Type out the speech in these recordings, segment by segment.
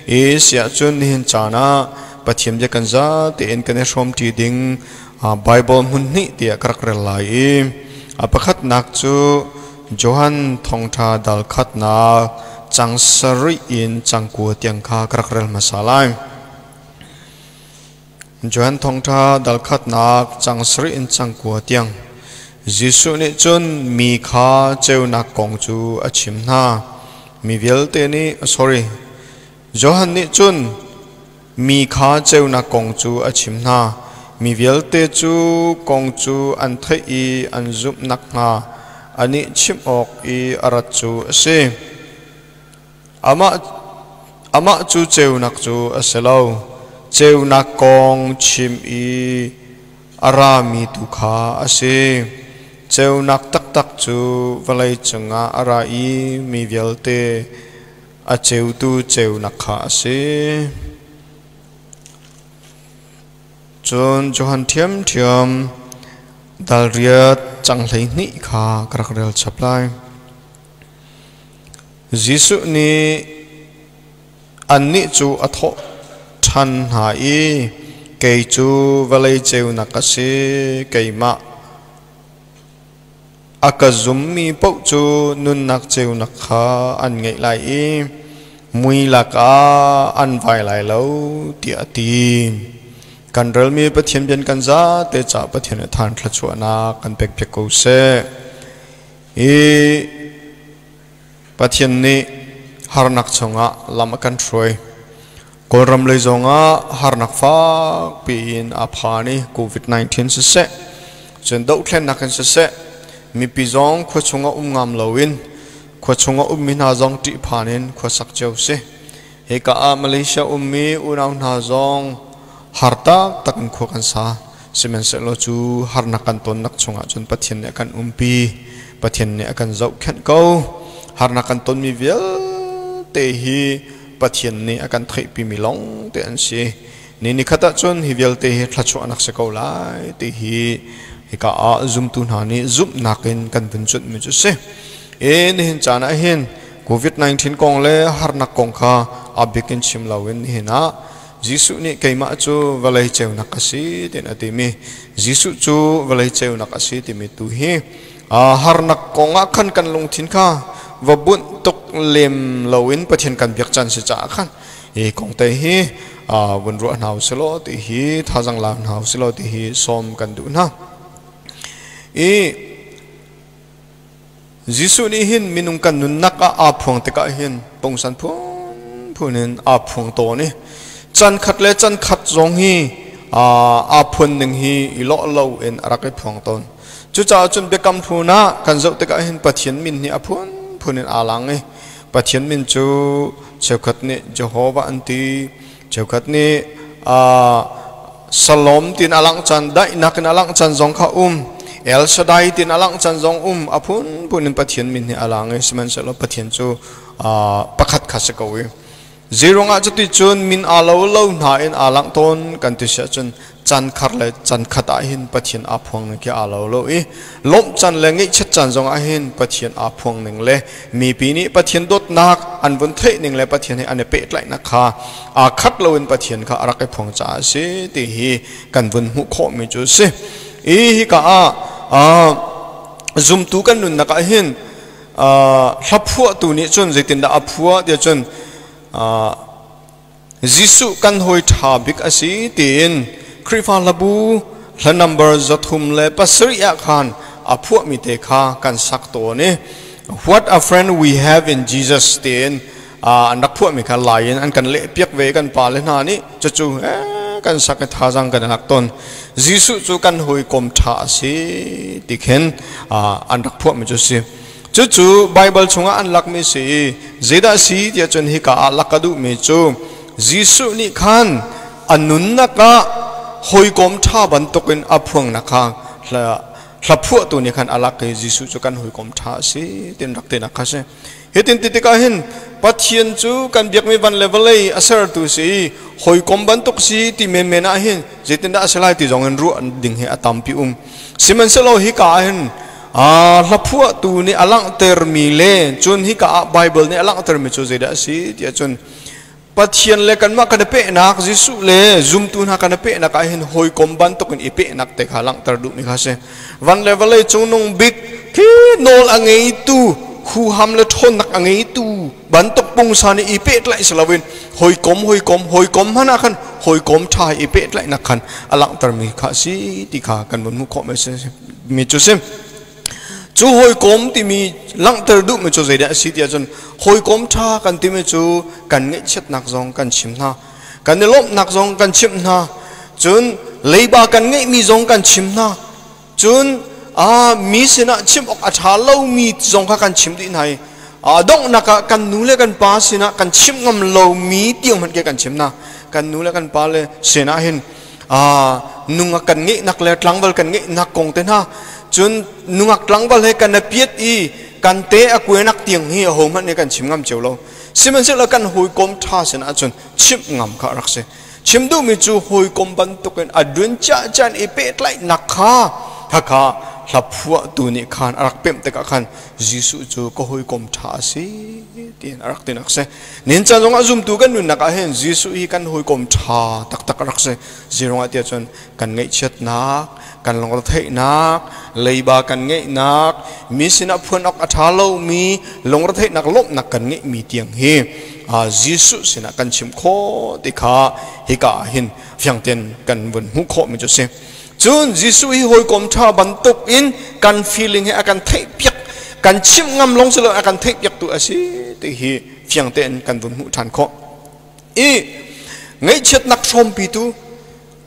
I siah cun nihin caan ah Pathian bia kan za tein kan i hrawm ṭi ding Bible hmun hnih tiah ka rak rel lai i a pakhatnak cu Johan thawngṭha dal khatnak cang sarih in cang kua tiang kha ka rak rel hmasa lai. Johan thawngṭha dal khatnak cang sarih in cang kua tiang. Jesuh nih cun mi kha ceunak kong cu a chim hna. Mi vialte nih, sorry, Johan nih cun mi kha ceunak kong cu a chim hna. Mi vialte cu kong cu an theih i an zumh nakhnga anih chimh awk i a rat cu a si. Amah cu ceunak cu a si lo. Ceunak kong chim i a rami tu kha a si. Ceunak taktak cu vawlei cungah a ra i mi vialte a ceutu ceunak kha a si. Cun Johan ṭhiamṭhiam dal riat cang 12 kha ka rak rel chap lai. Jesuh nih annih cu a thawh ṭhan hna i, Kei cu vawlei ceunak ka si, keimah a ka zummi paoh cu nunnak ceunak kha an ngeih lai i mui lakah an vai lai lo, tiah a ti. Kan relmi Pathian bian kan zate caah Pathian nih than thluachuahnak kan pek piak ko seh. I Pathian nih harnak chungah lam a kan hruai. Kawlram lei zongah harnak fak piin a phan i COVID-19 siseh, cun dohthlennak in siseh, mipi zong khua chungah um ngam loin khua chungah ummi hna zong ṭihphan in khuasak cio si. Hika ah Malaysia ummi unau hna zong har taktak in khua kan sa. Sihmanhsehlaw cu harnak kan tonnak chungah cun Pathian nih a kan umpi, Pathian nih a kan zohkhenh ko. Harnak kan tonmi vialte hi Pathian nih a kan theihpimi lawng te an si. Ni ni khat ahcun hi vialte hi thluachuahnak si ko lai ti hi hika ah zumtu hna nih zumhnak in kan vun cunhmi cu si. E nihin caan ah hin COVID-19 kong le harnak kong kha a bik in chim loin nihin ah Jesuh nih keimah cu vawlei ceunak ka si tiin a timi Jesuh cu vawlei ceunak a si timi tu hi harnak kong ah khan kan lungthin kha va bunh tuk lem loin Pathian kan biak caan si caah khan hi kong te hi vun ruah hna usilaw ti hi thazang la hna usilaw ti hi sawm kan duh hna. I Jesuh nih hin minung kan nunnak ah aa phuang tikah hin pungsan phunphun in aa phuang tawn i chan khat le chan khat zong hi aa phuan ning hi i lawh lo in a rak i phuang tawn. Cucaah cun biakam hlun ah kan zoh tikah hin Pathian min hi a phunphun in aa lang i Pathian min cu cheukhat nih Jehovah an ti, cheukhat nih Salom tin a langh caan, daihnak in a langh caan zong kha um. El Shaddai tin a langh caan zong um. A phunphun in Pathian min hi a lang i sihmanhsehlaw Pathian cu pakhat kha si ko i Zeirung ah cuti cun min aa lo lo hna in aa langh tawn kan ti si ahcun caan khar le caan khat ah hin Pathian aa phuang ning khi aa lo lo i lawmh caan le ngaihchiat caan zong ah hin Pathian aa phuang ning le mipi nih Pathian dawtnak an vun theih ning le Pathian he an i pehtlaihnak kha aa khat loin Pathian kha a rak i phuang caah a si ti hi kan vun hmuh khawhmi cu a si. I hika ah zumtu kan nunnak ah hin hlaphuahtu nih cun zeitindah a phuah tiah cun Jesuh kan hawi ṭha bik a si tiin Khrihfa hlabu hla number 307 ah khan a phuahmi te kha kan sak tawn i What a friend we have in Jesus tiin an rak phuahmi kha lai in an kan lehpiak ve kan pale hna nih cucu kan sak i thazang kan lak tawn. Jesuh cu kan hawikom ṭha a si ti khin an rak phuahmi cu si. Cucu Baibal chungah an lakmi si i zeidah si tiah cun hika ah lak ka duhmi cu Jesuh nih khan a nunnak ah hawikom ṭha bantukin a phuangnak kha hlaphuahtu nih khan a lak i Jesuh cu kan hawikom ṭha a si tin rak tinak kha si. Hitin ti tikah hin Pathian cu kan biakmi van le vawlei a sertu si i hawikom bantuk si ti menmen ah hin zeitindah a si lai ti zong in ruah ding hi a tampi um. Sihmanhsehlaw hika ah hin hlaphuahtu nih a langhtermi le cun hika ah Bible nih a langhtermi cu zeidah a si tiah cun Pathian le kanmah kan i pehnak, Jesuh le zumtu hna kan i pehnak ah hin hawikom bantukin i pehnak te kha langhter duhmi kha si. Van le vawlei cungnung bik khi nawl a ngeitu, huham le ṭhawnnak a ngeitu bantuk pungsan i pehtlaih si loin hawikom hawikom hawikom hmanh ah khan hawikom ṭha i pehtlaihnak khan a langhtermi kha a si ti kha kan vun hmuh khawh mi cu si. Cu hawikom timi langhter duhmi cu zeidah a si ti ahcun hawikom ṭha kan timi cu kan ngaihchiatnak zong kan chim hna, kan i lawmhnak zong kan chimh hna, cun leiba kan ngeihmi zong kan chim hna, cun mi sinah chim awk a ṭha lomi zong kha kan chim dih hna i a donghnak ah kan nu le kan pa sinah kan chim ngam lomi tiang hmanh khi kan chim hna. Kan nu le kan pa le sinah hin nungak kan ngeihnak le tlangval kan ngeihnak kong te hna, cun nungak tlangval he kan piat i kan te a kuenak tiang hi ahohmanh nih kan chim ngam cio lo. Sihmanhsehlaw kan hawikom ṭha sinah cun chimh ngam kha a rak si. Chim duhmi cu hawikom bantukin a dun caan i pehtlaihnak kha khakha hlaphuahtu nih khan a rak pemh tikah khan Jesuh cu ka hawikom ṭha a si tiin a rak tinak si. Nin caan zongah zumtu kan nunnak ah hin Jesuh hi kan hawikom ṭha taktak a rak si. Zeirungah tiah cun kan ngaihchiatnak, kan lungretheihnak, leiba kan ngeihnak, mi sinah phuan awk a ṭha lomi lungretheihnak lawmhnak kan ngeihmi tiang hi Jesuh sinah kan chim khawh ti kha hika ah hin fiang tein kan vun hmuh khawhmi cu a si. Cun Jesuh hi hawikom ṭha bantuk in kan feeling hi a kan theihpiak, kan chimh ngam lawng si lo a kan theihpiaktu a si ti hi fiang tein kan vun hmuh ṭhan khawh. I ngaihchiatnak hrawmpitu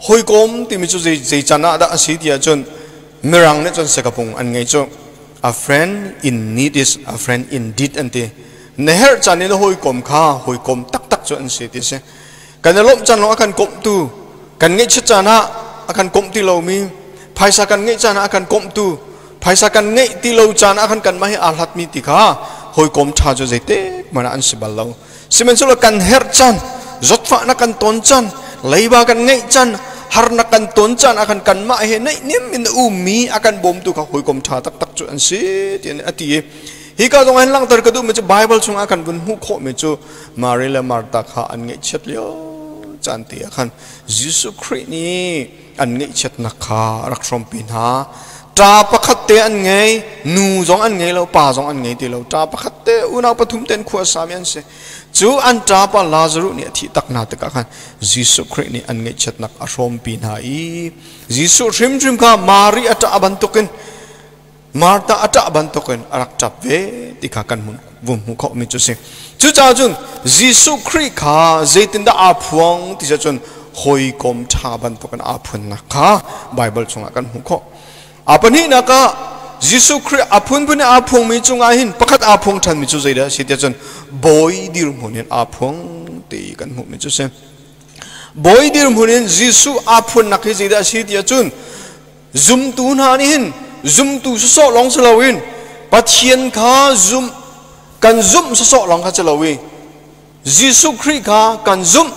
hawikom timi cu zei can ah dah a si ti ahcun Mirang nih cun sekapung an ngei cu a friend in need is a friend indeed an ti. Na herh caan i na hawikom kha hawikom taktak cu an si ti a si. Kan i lawmh caan lawng a kan komhtu, kan ngaihchiat caan ah a kan komh ti lomi, phaisa kan ngeih caan ah a kan komhtu, phaisa kan ngeih ti lo caan ah khan kanmah hi aa hlatmi ti kha hawikom ṭha cu zeitik hmanh ah an si bal lo. Sihmanhsehlaw kan herh caan, zawtfahnak kan ton caan, leiba kan ngeih caan, harnak kan ton caan ah khan kanmah he naihniam in a ummi a kan bawmtu kha hawikom ṭha taktak cu an si tiah a ti i hika zong hin langhter ka duhmi cu Bible chungah kan vun hmuh khawhmi cu Mary le Martha kha an ngaihchiat lio caan te ah khan Jesuh Khrih nih an ngaihchiatnak kha a rak hrawmpi hna. Ṭa pakhat te an ngei, nu zong an ngei lo, pa zong an ngei ti lo. Ṭa pakhat te unau pathum te an khua sami an si. Cu an ṭapa Lazaruh nih a thih tak hna tikah khan Jesuh Khrih nih an ngaihchiatnak a hrawmpi hna i Jesuh hrimhrim kha Mary a ṭah bantukin Martha a ṭah bantukin a rak ṭap ve ti kha kan vun hmuh khawhmi cu a si. Cucaah cun Jesuh Khrih kha zeitindah aa phuang ti cun hawikom ṭha bantukin aa phunnak kha Baibal chungah kan hmuh khawh. A pahnihnak ah Jesuh Khrih a phunphun in aa phuangmi cungah hin pakhat aa phuang ṭhanmi cu zeidah a si tiah cun bawi dirhmun in aa phuang ti kan hmuhmi cu a si. Bawi dirhmun in Jesuh aa phuannak hi zeidah a si tiah cun Zumtu hna nih hin zumtu sawsawh lawng si loin Pathian kha zum kan zumh sawsawh lawng kha si lo i Jesuh Khrih kha kan zumh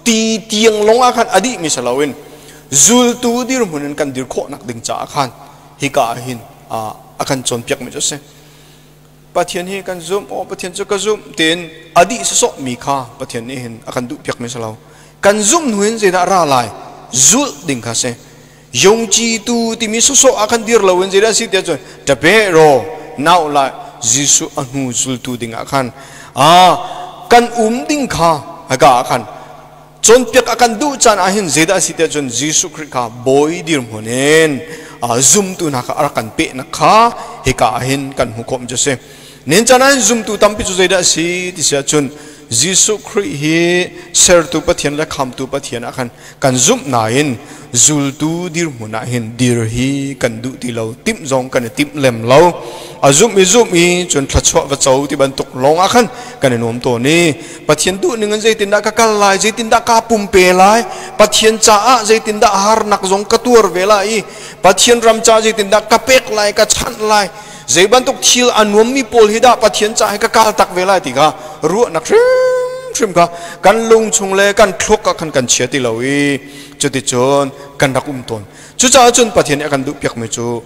ti tiang lawng ah khan a dihmi si loin zultu dirhmun in kan dir khawhnak ding caah khan hika ah hin a kan cawnpiakmi cu a si. Pathian hi kan zumh, aw Pathian cu ka zumh tiin a dih sawsawhmi kha Pathian nih hin a kan duhpiakmi si lo. Kan zumh hnu in zeidah ra lai? Zulh ding kha si. Yongci tu timi sawsawh ah khan dir loin zeidah si tiah cun ṭape ro nau lai Jesuh a hnu zultu ding ah khan kan um ding kha haka ah khan cawnpiak a kan duh caan ah hin zeidah si tiah cun Jesuh Khrih kha bawi dirhmun in zumtu hna kha a rak kan pehnak kha hika ah hin kan hmuh khawh cu si. Nin caan ah hin zumtu tampi cu zeidah si ti si ahcun Jesuh Khrih hi sertu Pathian le khamtu Pathian ah khan kan zumh nain zultu dirhmun ah hin dir hi kan duh ti lo, timh zong kan i timh lem lo. A zumh i zumh i cun thluachuah va co ti bantuk lawng ah khan kan i nuam tawn i Pathian duh ning in zeitindah ka kal lai, zeitindah kaa pumpe lai, Pathian caah zeitindah harnak zong ka tuar ve lai i Pathian ram caah zeitindah ka pek lai, ka chanh lai, zei bantuk thil a nuammi pawl hi dah Pathian caah hi ka kal tak ve lai ti kha ruahnak hrimhrim kha kan lung chung le kan thluak ah khan kan chia ti lo i cuticun kan rak um tawn. Cucaah cun Pathian nih a kan duhpiakmi cu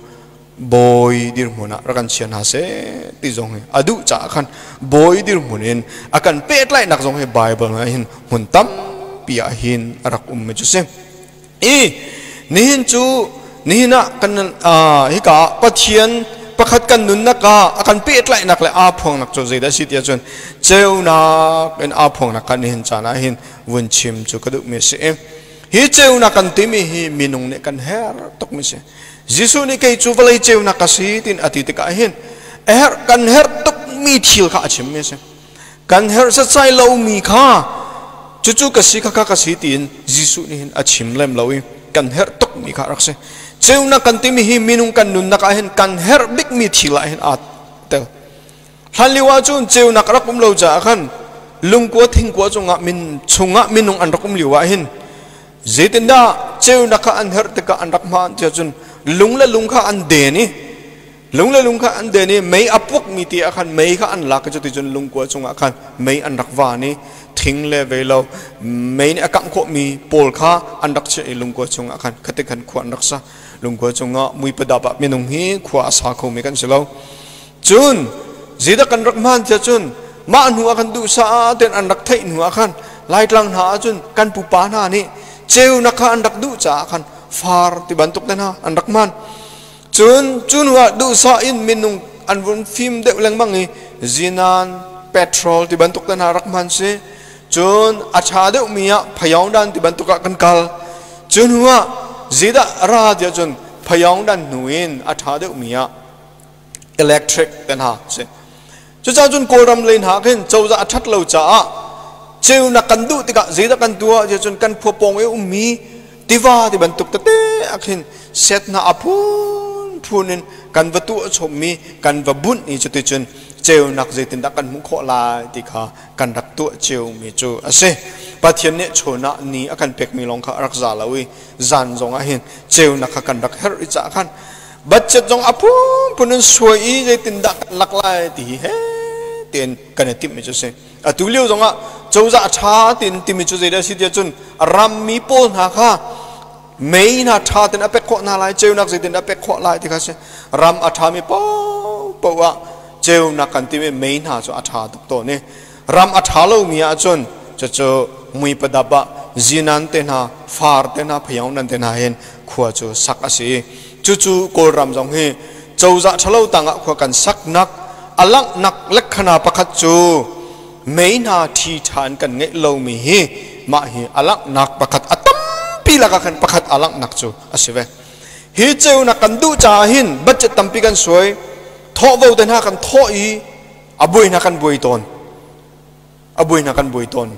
Bawi dirhmun ah rak kan chia hna seh ti zong hi a duh caah khan bawi dirhmun in a kan pehtlaihnak zong hi Bible ah hin hmun tampi ah hin a rak um mi cu si. I nihin cu nihin ah kan hika ah Pathian pakhat kan nunnak ah a kan pehtlaihnak le aa phuangnak cu zeidah a si ti ahcun ceunak in aa phuangnak kha nihin caan ah hin vun chim cu ka duhmi a si. Hi ceunak kan timi hi minung nih kan herh tukmi si. Jesuh nih kei cu vawlei ceunak ka si tiin a ti tikah hin herh kan herh tukmi thil kha a chimmi a si. Kan herh setsai lomi kha cucu ka si khakha ka si tiin Jesuh nih hin a chim lem lo i kan herh tukmi kha a rak si. Ceunak kan timi hi minung kan nunnak ah hin kan herh bikmi thil ah hin aa tel. Hlan lio ahcun ceunak rak um lo caah khan lungkua thingkua cungah min chungah minung an rak um lio ah hin zeitindah ceunak kha an herh tikah an rak hmaan tiah cun lung le lung kha an den i lung le lung kha an den i mei a pukmi ti ah khan mei kha an lak i cuti cun lungkua cungah khan mei an rak van i thing le vei lo mei nih a kangh khawhmi pawl kha an rak chiah i lungkua chungah khan khati khan khua an rak sa. Lungkua cungah muipadap ah minung hi khua a sa khomi kan si lo. Cun zeidah kan rak hmaan tiah cun mah hnu ah kan duhsah tein an rak theih hnu ah khan Laitlang hna ah cun kan pupa hna nih ceunak kha an rak duh caah khan far ti bantuk te hna an rak hman. Cun cu hnu ah duhsah in minung an vun fim deuh lengmang i zinan, petrol ti bantuk te hna rak hman si. Cun a ṭha deuhmi ah phayaungdan ti bantuk ah kan kal. Cu hnu ah zeidah ra tiah cun phayaungdan hnu in a ṭha deuhmi ah electric te hna si. Cucaah cun Kawlram lei hna khin cozah a ṭhat lo caah ceunak kan duh tikah zeidah kan tuah tiah cun kan khua pawng i ummi tiva ti bantuk tete ah khin set hna a phunphun in kan va tuah chommi kan va bunh i cuticun ceunak zeitindah kan hmuh khawh lai ti kha kan rak tuah ciomi cu a si. Pathian nih chun ah ni a kan pekmi lawng kha a rak za lo i zan zong ah hin ceunak kha kan rak herh i caah khan budget zong a phunphun in suai i zeitindah kan lak lai ti hi he tiin kan i timhmi cu si. Atu lio zongah cozah a ṭha tiin timi cu zeidah a si tiah cun rammi pawl hna kha mei hna ṭha tein a pek khawh hna lai, ceunak zeitin a pek khawh lai ti kha si. Ram a ṭhami paohpaoh ah ceunak kan timi mei hna cu a ṭha tuk tawn i ram a ṭha lomi ahcun cucu muipadap ah zinan te hna, far te hna, phayong te hna hin khua cu sak a si i cucu Kawlram zong hi cozah ṭhalo tangah khua kan saknak a langhnak lekhana pakhat cu mei hna ṭhi ṭha in kan ngeih lomi hi mah hi a langhnak pakhat a tampi lakah khan pakhat a langhnak cu a si ve. Hi ceunak kan duh caah hin budget tampi kan suai, thawhvo te hna kan thawh i a buai hna kan buai tawn. A buai hna kan buai tawn.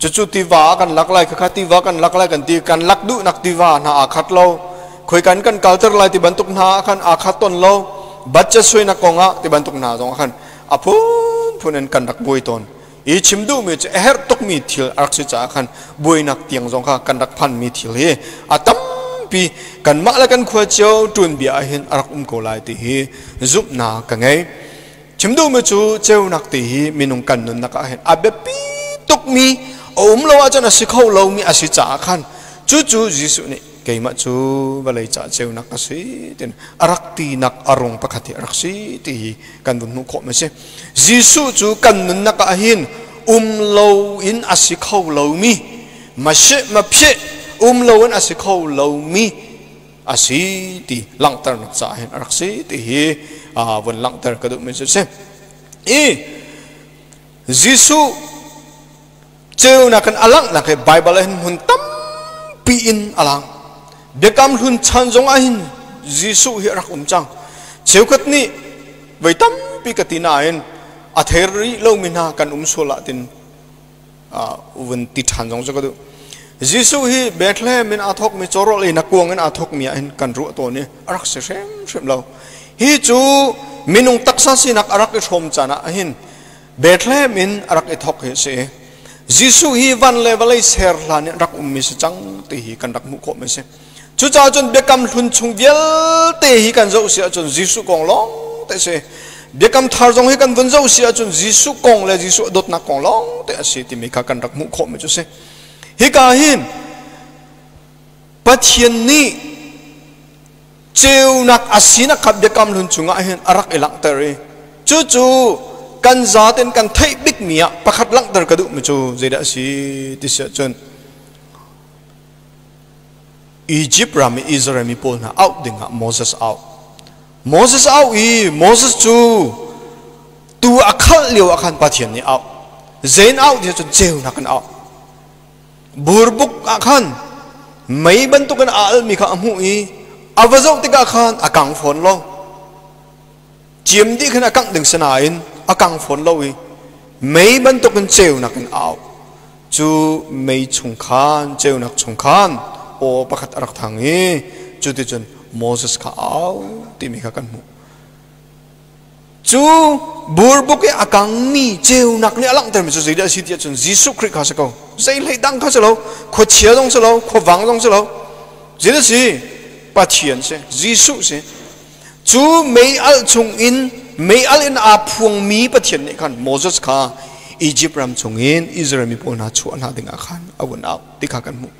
Cucu tiva ah kan lak lai, khakha tiva kan lak lai kan ti, kan lak duhnak tiva hna aa khat lo. Khoikan kan kalter lai ti bantuk hna ah khan aa khat tawn lo. Budget suainak kong ah ti bantuk hna zong ah khan a phunphun in kan rak buai tawn. I chim duhmi cu a herh tukmi thil a rak si caah khan buainak tiang zong kha kan rak phanmi thil hi a tampi kanmah le kan khua cio ṭuanbia ah hin a rak um ko lai ti hi zumhnak ka ngei. Chim duhmi cu ceunak ti hi minung kan nunnak ah hin a biapi tukmi a um lo ahcun a si kho lomi a si caah khan cucu Jesuh nih keimah cu vawlei ca ceunak ka si tin a rak tinak a rung pakhat hi a rak si ti hi kan vun hmuh khawh mi si. Jesuh cu kan nunnak ah hin um lo in a si kho lomi mashe maphye um lo in a si kho lomi a si ti langhternak caah hin a rak si ti hi vun langhter ka duhmi cu si. I Jesuh ceunak in a langhnak hi Bible ah hin hmun tampi in a lang. Biakam hlun chan zong ah hin Jesuh hi a rak um cang. Cheukhat nih voi tampi ka ti nain a thei rih lomi hna kan um sual ah tin vun ti ṭhan zong cu ka duh. Jesuh hi Bethlehem in aa thawkmi cawrawl einak kuang in aa thawkmi ah hin kan ruah tawn i a rak si hrimhrim lo. Hi cu minung taksa sinak a rak i hrawm caan ah hin Bethlehem in a rak i thawk hi a si. Jesuh hi van le vawlei ser hlan in rak ummi si cang ti hi kan rak hmuh khawhmi a si. Cucaah cun biakam hlun chung vialte hi kan zoh si ahcun Jesuh kong lawng te a si. Biakam thar zong hi kan vun zoh si ahcun Jesuh kong le Jesuh dawtnak kong lawng te a si timi kha kan rak hmuh khawhmi cu a si. Hika hin Pathian nih Ceunak a sinak kha Biakam Hlun chungah hin a rak i langhter i cucu kan zaten kan theih bikmi ah pakhat langhter ka duhmi cu zeidah a si ti si ahcun Egypt ram i Israel mi pawl hna auh dingah Moses auh. Moses auh i Moses cu tu a khalh lio ah khan Pathian nih auh. Zein auh ti ahcun ceunak in auh. Burbuk ah khan mei bantukin a almi kha a hmuh i a va zoh tikah khan a kang fawn lo. Ciam dih khan a kangh ding si nain a kang fawn lo i mei bantukin ceunak in a auh. Cu mei chung khan ceunak chung khan aw pakhat a rak thang i cuticun Moses kha a au timi kha kan hmuh. Cu burbuk i a kangmi ceunak nih a langhtermi cu zeidah a si ti ahcun Jesuh Khrih kha si ko. Zei hlei dang kha si lo, khuachia zong si lo, khuavang zong si lo. Zeidah si? Pathian si, Jesuh si. Cu mei alh chung in mei alh in aa phuangmi Pathian nih khan Moses kha Egypt ram chungin Israel mi pawl hna chuah hna dingah khan a vun auh ti kha kan hmuh.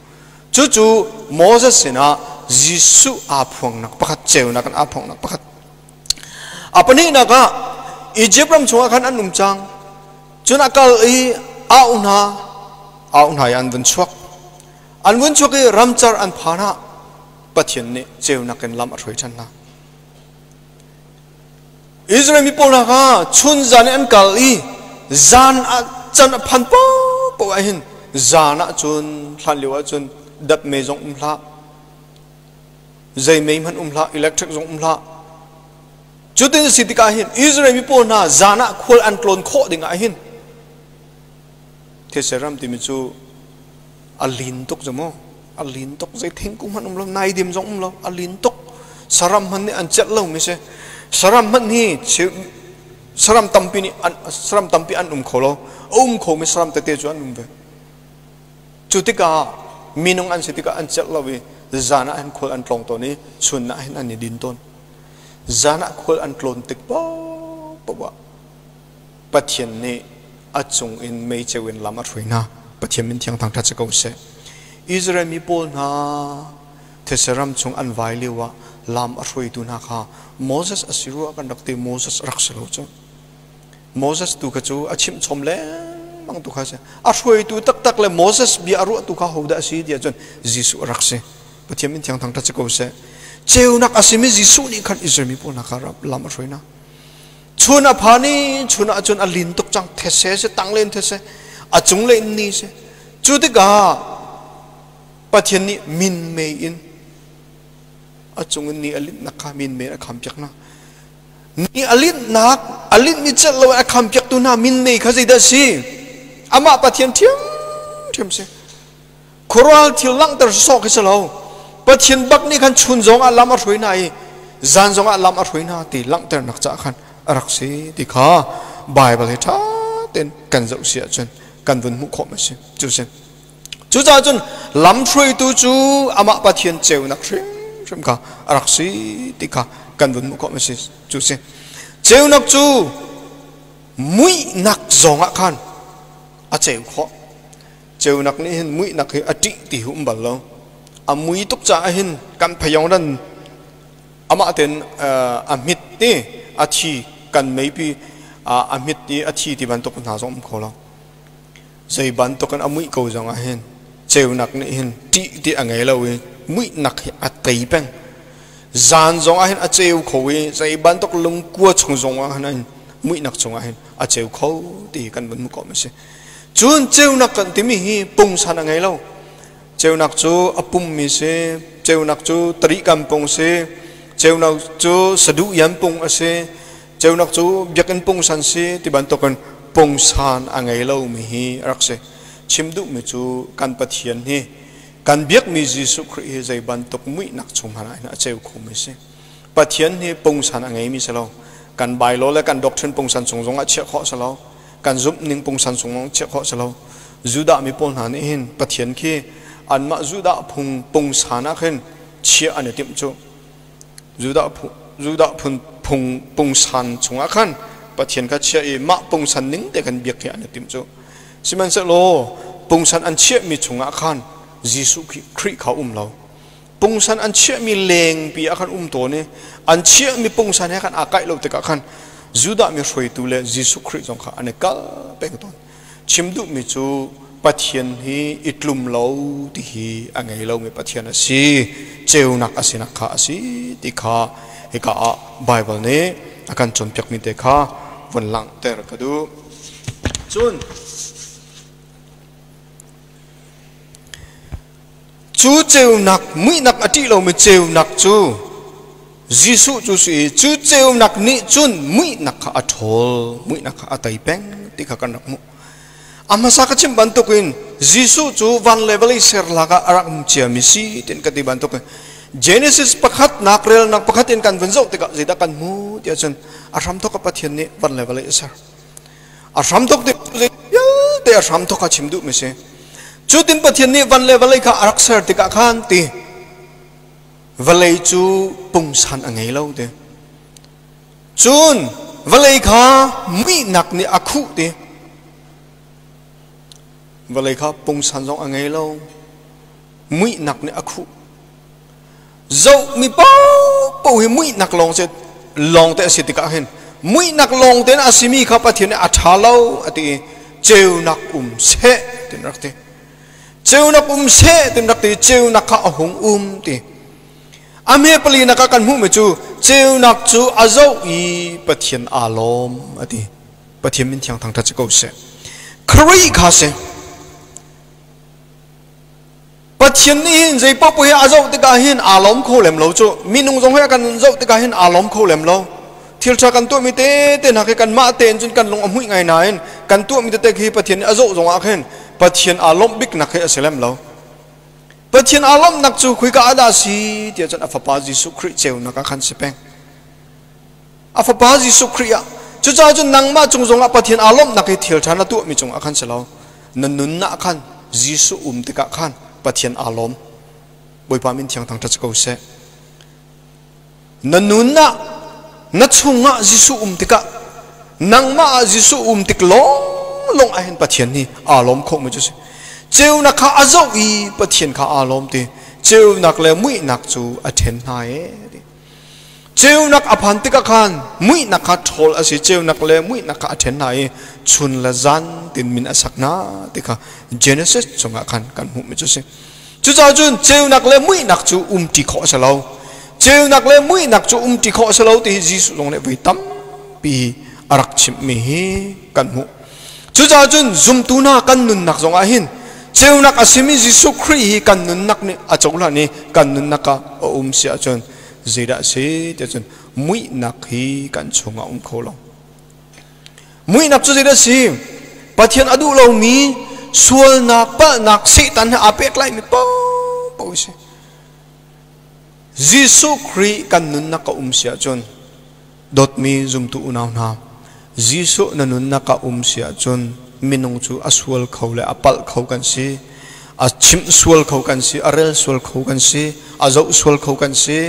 Cucu Moses sinah Jesuh aa phuangnak pakhat, ceunak in aa phuangnak pakhat. A pahnihnak ah Egypt ram chungah khan an um cang. Cun a kal i au hna, au hna i an vun chuak. An vun chuak i ramcar an phan ah Pathian nih ceunak in lam a hruai ṭhan hna. Israel mi pawl hna kha chun zan in an kal i zan ah can a phan paohpaoh ah hin zan ah cun hlan lio ah cun dat mei zong um hlah zei mei hmanh um hlah electric zong um hlah cutin si tikah hin Israel mi pawl hna zan ah khual an tlawn khawh ding ah hin these ram timi cu a lin tuk cu mu a lin tuk zei thingkung hmanh um lo naidim zong um lo a lin tuk saram hmanh nih an celh lo mi si saram hmanh hi saram tampi nih an saram tampi an um kho lo a um kho mi saram tete cu an um ve Cu tikah minung an si tikah an celh lo i zan ah hin khual an tlawng tawn i chun ah hin an i din tawn. Zan ah khual an tlawn tik paohpaoh ah Pathian nih a cung in meiceu in lam a hruai hna. Pathian min thiang thangṭhat si ko seh. Israel mi pawl hna these ram chung an vai lio ah lam a hruaitu hna kha Moses a si rua kan rak ti Moses rak si lo cu. Moses tu kha cu a chimh chom lengmang tu kha si. A hruaitu taktak le Moses bia a ruahtu kha hodah a si ti ahcun Jesuh a rak si. Pathian min thiang thangṭhat si ko seh. Ceunak a simi Jesuh nih khan Israel mi pawl hna kha lam a hruai hna. Chun a phan i chun ah cun a lin tuk cang these si tang len these a cung le in ni si. Cu tikah Pathian nih min mei in a cung in ni a linhnak kha min mei a khampiak hna. Ni a linhnak a linh ni celh lo a khampiaktu hna min nei kha zeidah si? Amah Pathian ṭhiamṭhiam si. Khuaruahhar thil langhter sawsawh khi si lo. Pathian bak nih khan chun zong ah lam a hruai hna i zan zong ah lam a hruai hna ti langhternak caah khan a rak si ti kha Baibal hi ṭha tein kan zoh si ahcun kan vun hmuh khawh a si. Cu si. Cucaah cun lamhruaitu cu amah Pathian ceunak hrimhrim kha a rak si ti kha kan vun hmuh khawh a si. Cu si. Ceunak cu muihnak zongah khan a ceu khawh. Ceunak nih hin muihnak hi a ṭih ti hi um bal lo. A mui tuk caah hin kan phayong ran amah tein a hmit i a thi kan meipi a hmit i a thi ti bantuk hna zong um kho lo. Zei bantukin a muih ko zongah hin ceunak nih hin ṭih ti a ngei lo i muihnak hi a tei peng. Zan zongah hin a ceu kho i zei bantuk lungkua chung zongah hin muihnak chungah hin a ceu kho ti kan vun hmuh khawh a si. Cun ceunak kan timi hi pungsan a ngei lo. Ceunak cu a pummi si, ceunak cu tarihkam pung si, ceunak cu saduh yan pung a si, Ceunak cu biakinn pungsan si ti bantukin pungsan a ngei lomi hi a rak si. Chim duhmi cu kan Pathian hi kan biakmi Jesuh Khrih hi zei bantuk muihnak chung hmanh ah hin a ceu khomi si. Pathian hi pungsan a ngeimi si lo. Kan bylaw le kan doctrine pungsan chung zongah chiah khawh si lo. Kan zumhning pungsan chung zong chiah khawh si lo. Judah mi pawl hna nih hin Pathian khi anmah Judah phung pungsan ah khin chiah an i timh cu. Judah Judah phun phung pungsan chungah khan Pathian kha chiah i mah pungsan ning te khan biak hi an i timh cu. Sihmanhsehlaw pungsan an chiahmi chungah khan Jesuh Khrih kha um lo. Pungsan an chiahmi lengpi ah khan um tawn i an chiahmi pungsan he khan aa kaih lo tikah khan Judah mi hruaitu le Jesuh Khrih zong kha an i kal peng tawn. Chim duhmi cu Pathian hi i tlum lo ti hi a ngei lomi Pathian a si, ceunak a sinak kha a si ti kha hika ah Baibal nih a kan cawnpiakmi te kha vun langhter ka duh. Cun cu ceunak muihnak a ṭih lomi ceunak cu Jesuh cu si i cu ceunak nih cun muihnak kha a ṭhawl, muihnak kha a tei peng ti kha kan rak hmuh. A hmasa ka chim bantukin Jesuh cu van le vawlei ser lak ah a rak um ciami si tin ka ti bantukin Genesis pakhat nak relnak pakhat in kan vun zoh tikah zeidah kan hmu tiah cun a hramthawk a Pathian nih van le vawlei a ser. A hramthawk ti vialte a hramthawk a chim duhmi si. Cutin Pathian nih van le vawlei kha a rak ser tikah khan ti vawlei cu pungsan a ngei lo ti. Cun vawlei kha muihnak nih a khuh ti. Vawlei kha pungsan zong a ngei lo. Muihnak nih a khuh. Zoh mi paohpaoh hi muihnak lawng si lawng te a si tikah hin muihnak lawng tein a simi kha Pathian nih a ṭha lo a ti i ceunak um seh tin rak ti. Ceunak um seh tin rak ti ceunak kha a hung um ti. A hme palinak ah kan hmuhmi cu ceunak cu a zoh i Pathian aa lawm a ti. Pathian min thiang thangṭhat si ko seh. Khrih kha si. Pathian nih hin zei paoh hi a zoh tikah hin aa lawm kho lem lo cu. Minung zong hi a kan zoh tikah hin aa lawm kho lem lo. Thil ṭha kan tuahmi tete hna khi kanmah tein cun kan lung a hmuih ngai nain kan tuahmi tete khi Pathian nih a zoh zongah khin Pathian aa lawmh biknak hi a si lem lo. Pathian aa lawmhnak cu khuika ah dah a si tiah cun a Fapa Jesuh Khrih ceunak ah khan si peng. A Fapa Jesuh Khrih ah. Cucaah cun nangmah cung zongah Pathian aa lawmhnak hi thil ṭha na tuahmi cungah khan si lo. Na nunnak khan Jesuh um tikah khan Pathian aa lawm. Bawipa min thiang thangṭhat si ko seh. Na nunnak na chungah Jesuh um tikah nangmah ah Jesuh um tik lawnglawng ah hin Pathian hi aa lawm khawhmi cu si. Ceunak kha a zoh i Pathian kha aa lawm ti. Ceunak le muihnak cu a ṭhen hna ee. Ceunak a phan tikah khan muihnak kha ṭhawl a si. Ceunak le muihnak kha a ṭhen hna i chun le zan tin min a sak hna ti kha Genesis chungah khan kan hmuhmi cu a si. Cucaah cun ceunak le muihnak cu umṭi khawh a si lo. Ceunak le muihnak cu umṭi khawh a si lo ti hi Jesuh zong nih voi tampi a rak chimhmi hi kan hmuh. Cucaah cun zumtu hna kan nunnak zongah hin ceunak a simi Jesuh Khrih hi kan nunnak nih a cohlan i kan nunnak ah a um si ahcun zeidah a si tiah cun muihnak hi kan chungah um kho lo. Muihnak cu zeidah a si? Pathian a duh lomi sualnak, palhnak, Satan he aa pehtlaimi paohpaoh a si. Jesuh Khrih kan nunnak a um si ahcun dawtmi zumtu unau hna, Jesuh na nunnak a um si ahcun minung cu a sual kho le a palh kho kan si, a chimh sual kho kan si, a rel sual kho kan si, a zoh sual kho kan si,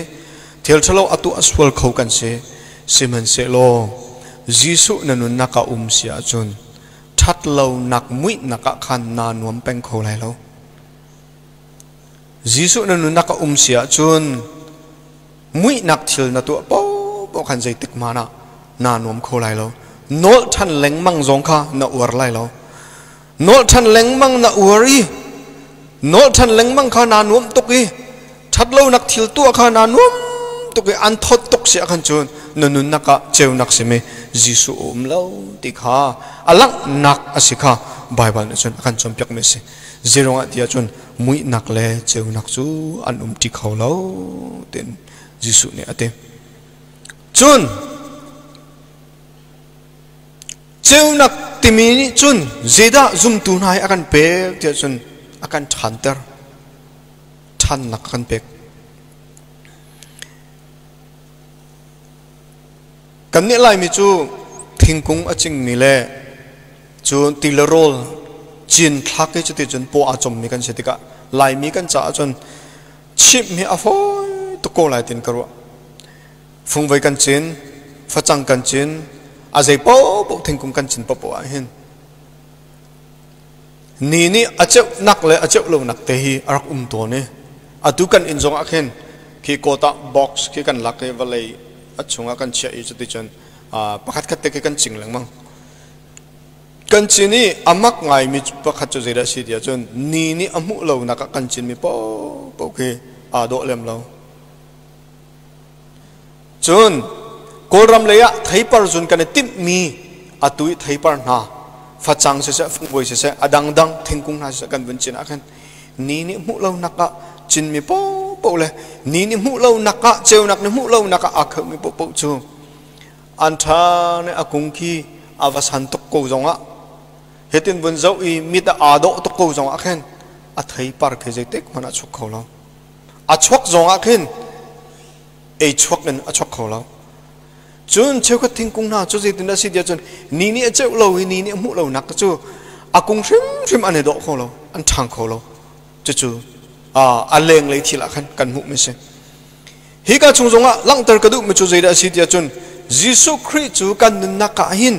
thil ṭhalo a tuah sual kho kan si. Sihmanhsehlaw Jesuh na nunnak ah um si ahcun ṭhatlonak muihnak ah khan naa nuam peng kho lai lo. Jesuh na nunnak a um si ahcun muihnak thil na tuah paohpaoh khan zeitik hmanh ah naa nuam kho lai lo. Nawl ṭhan lengmang zong kha na uar lai lo. Nawl ṭhan lengmang na uar i nawl ṭhan lengmang kha naa nuam tuk i ṭhatlonak thil tuah kha naa nuam tuk i an thawt tuk si ahkhan cun na nunnak ah ceunak simi Jesuh a um lo ti kha a langhnak a si kha Baibal nih cun a kan cawnpiakmi a si. Zeiruangah ti ahcun muihnak le ceunak cu an umṭi kho lo tiin Jesuh nih a ti. Cun Ceunak timi nih cun zeidah zumtu hna hi a kan pek tiah cun a kan ṭhanter. Ṭhannak a kan pek. Kannih Laimi cu thingkung a cingmi le cun ti le rawl cin thlak i cuti cun paw aa cawmmi kan si tikah Laimi kan caah cun chimh hi a fawi tuk ko lai tin ka ruah. Fungvei kan cin, facang kan cin, a zei paohpaoh thingkung kan cin paohpaoh ah hin ni nih a ceuhnak le a ceuh lonak te hi a rak um tawn i Atu kan inn zong ah khin khi kawta box khi kan lak i vawlei a chungah kan chiah i cuticun pakhat khat te khi kan cing lengmang. Kan cin i a mak ngaimi pakhat cu zeidah a si tiah cun ni nih a hmuh lonak ah kan cinmi paohpaoh khi aa dawh lem lo. Cun Kawlram lei ah theipar zun kan i timhmi atu i theipar hna facang siseh fungvoi siseh a dangdang thingkung hna siseh kan vun cin ah khin ni nih hmuh lonak ah cinmi paohpaoh le ni nih hmuh lonak ah ceunak nih hmuh lonak ah aa khomi paohpaoh cu an ṭha ne a kung khi a va san tuk ko zongah hitin vun zoh i mit ah aa dawh tuk ko zongah khin a theipar khi zeitik hmanh ah chuk kho lo. A chuak zongah khin ei chuak in a chuak kho lo. Cun cheukhat thingkung hna cu zeitin a si tiah cun ni nih a ceuh lo i ni nih a hmuh lonak cu a kung hrimhrim an i dawh kho lo, an ṭhang kho lo. Cucu a lenglei thil ah khan kan hmuhmi si. Hika chung zongah langhter ka duhmi cu zeidah a si tiah cun Jesuh Khrih cu kan nunnak ah hin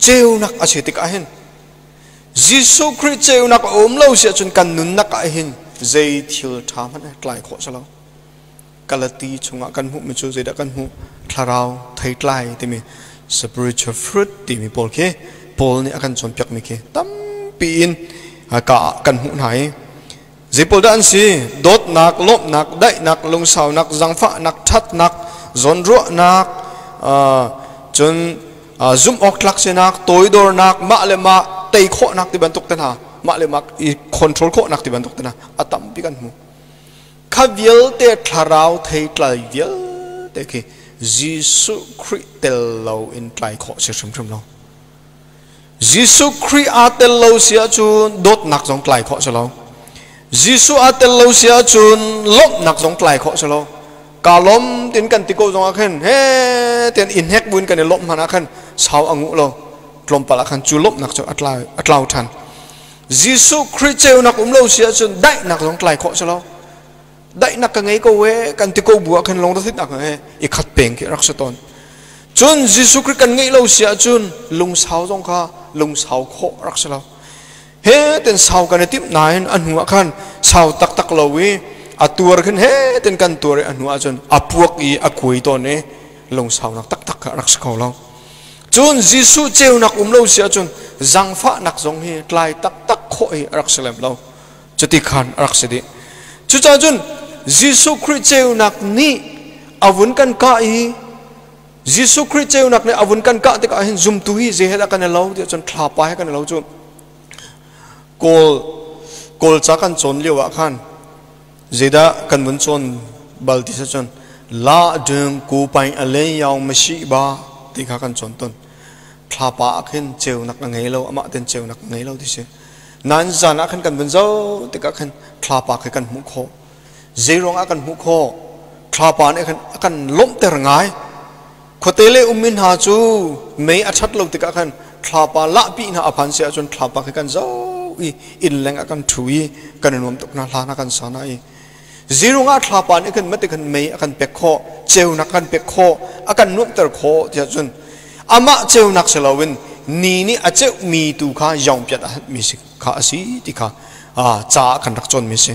ceunak a si tikah hin Jesuh Khrih ceunak a um lo si ahcun kan nunnak ah hin zei thil ṭha hmanh tlai khawh si lo. Galati chungah kan hmuhmi cu zeidah kan hmuh? Thlarau theitlai timi spiritual fruit timi pawl khi Paul nih a kan cawnpiakmi khi tampi in ka ah kan hmuh hna i zei pawl dah an si? Dawtnak, lawmhnak, daihnak, lungsaunak, zangfahnak, ṭhatnak, zawnruahnak, cun zumh awk tlak sinak, toidornak, mah le mah tei khawhnak ti bantuk te hna, mah le mah i control khawhnak ti bantuk te hna a tampi kan hmu. Kha vialte thlarau theitlai vialte khi Jesuh Khrih tel lo in tlai khawh si hrimhrim lo. Jesuh Khrih aa tel lo si ahcun dawtnak zong tlai khawh si lo. Jesuh aa tel lo si ahcun lawmhnak zong tlai khawh si lo. Ka lawm tin kan ti ko zong ah khin he tian in hnek buin kan i lawmh hmanh ah khan sau a nguh lo. Tlawmpal ah khan cu lawmhnak cu a tlau ṭhan. Jesuh Khrih ceunak um lo si ahcun daihnak zong tlai khawh si lo. Daihnak ka ngei ko e kan ti ko bu ah khan lungretheihnak he i khat peng khi rak si tawn. Cun Jesuh Khrih kan ngeih lo si ahcun lungsau zong kha lungsau khawh rak si lo. He ten sau kan i timh nain a hnu ah khan sau taktak lo i a tuar khin he ten kan tuar i a hnu ahcun a puak i a kuai tawn i lungsaunak taktak kha rak si kho lo. Cun Jesuh ceunak um lo si ahcun zangfahnak zong hi tlai taktak khawh hi a rak si lem lo. Cuti khan a rak si dih. Cucaah cun Jesuh Khrih ceunak nih a vun kan kah i Jesuh Khrih ceunak nih a vun kan kah tikah hin zumtu hi zei he dah kan i lo tiah cun thlapa he kan i lo cu. Kawl Kawl ca kan cawn lio ah khan zeidah kan vun cawn bal ti cun la dung ku paing a len yao masi ba ti kha kan cawn ton. Thlapa ah khin ceunak a ngei lo, amah ten ceunak a ngei lo ti si. Nain zan ah khan kan vun zoh tikah khan thlapa khi kan hmuh khawh. Zeiruang ah kan hmuh khawh? Thlapa nih khan a kan lawmhter ngai. Khuate le ummi hna cu mei a ṭhat lo tikah khan thlapa lahpi hna a phan si ahcun thlapa khi kan zoh i inn leng ah kan ṭhu i kan i nuam tuk hna, hla hna kan sa hna i zirung ah thlapa nih khan mati khan mei a kan pek khawh, ceunak a kan pek khawh, a kan nuamhter khawh tiah cun amah ceunak si loin ni nih a ceuhmi tu kha yongpiat a mi si kha a si ti kha ca ah kan rak cawnmi si.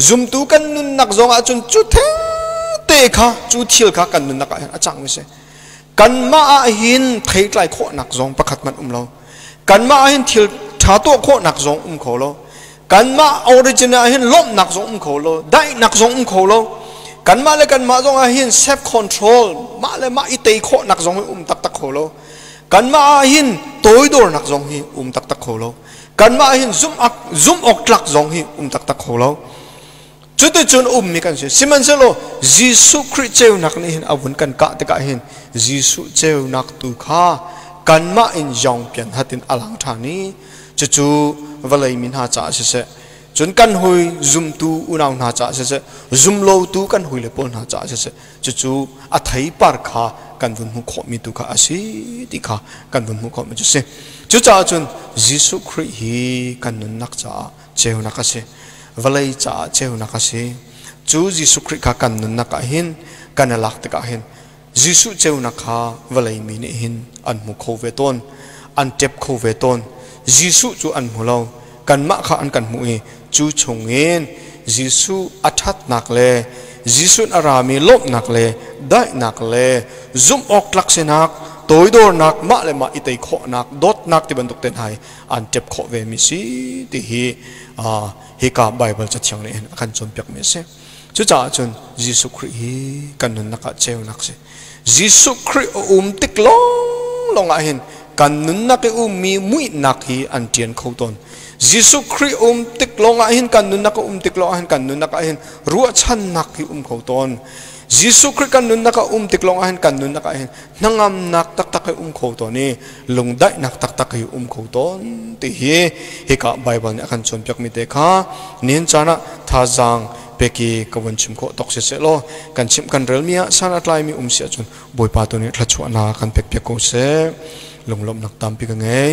Zumtu kan nunnak zong ah cun cu thengte kha cu thil kha kan nunnak ah hin a cangmi si. Kanmah ah hin theitlai khawhnak zong pakhat hmanh um lo. Kanmah ah hin thil ṭha tuah khawhnak zong um kho lo. Kanmah origin ah hin lawmhnak zong um kho lo, daihnak zong um kho lo. Kanmah le kanmah zong ah hin self control, mah le mah i tei khawhnak zong hi um taktak kho lo. Kanmah ah hin toidornak zong hi um taktak kho lo. Kanmah hin zumh awk tlak zong hi um taktak kho lo. Cuticun ummi kan si. Sihmanhsehlaw Jesuh Khrih ceunak nih hin a vun kan kah tikah hin Jesuh ceunak tu kha kanmah in yong pian hat in a lang ṭhan i cucu vawlei mi hna caah siseh, cun kan hui zumtu unau hna caah siseh, zumlotu kan hawile pawl hna caah siseh, cucu a theipar kha kan vun hmuh khawhmi tu kha a si ti kha kan vun hmuh khawhmi cu si. Cucaah cun Jesuh Khrih hi kan nunnak caah ceunak a si. Vawlei caah ceunak a si. Cu Jesuh Khrih kha kan nunnak ah hin kan i lak tikah hin Jesuh ceunak kha vawlei mi nih hin an hmu kho ve tawn, an tep kho ve tawn. Jesuh cu an hmu lo, kanmah kha an kan hmuh i cu chungin Jesuh a ṭhatnak le Jesuh a rami lawmhnak le daihnak le zumh awk tlak sinak, toidornak, mah le mah i tei khawhnak, dawtnak ti bantuk te hna hi an tep khawh ve mi si ti hi hika Bible cathiang nih hin a kan cawnpiak mi a si. Cucaah cun Jesuh Khrih hi kan nunnak ah ceunak si. Jesuh Khrih a um tik lawnglawng ah hin kan nunnak i ummi muihnak hi an ṭian kho tawn. Jesuh Khrih um tik lawngah hin kan nunnak a um tik lawngah hin kan nunnak ah hin ruahchannak hi um kho tawn. Jesuh Khrih kan nunnak a um tik lawngah hin kan nunnak ah hin hnangamnak taktak hi um kho tawn i lungdaihnak taktak hi um kho tawn ti hi hika Bible nih a kan cawnpiakmi te kha nihin caan ah thazaang peki ka vun chim khawh tok siseh law kan chimh kan relmi ah san a tlaimi um si ahcun Bawipa tu nih thluachuahnak kan pek piak ko seh. Lunglawmhnak tampi ka ngei.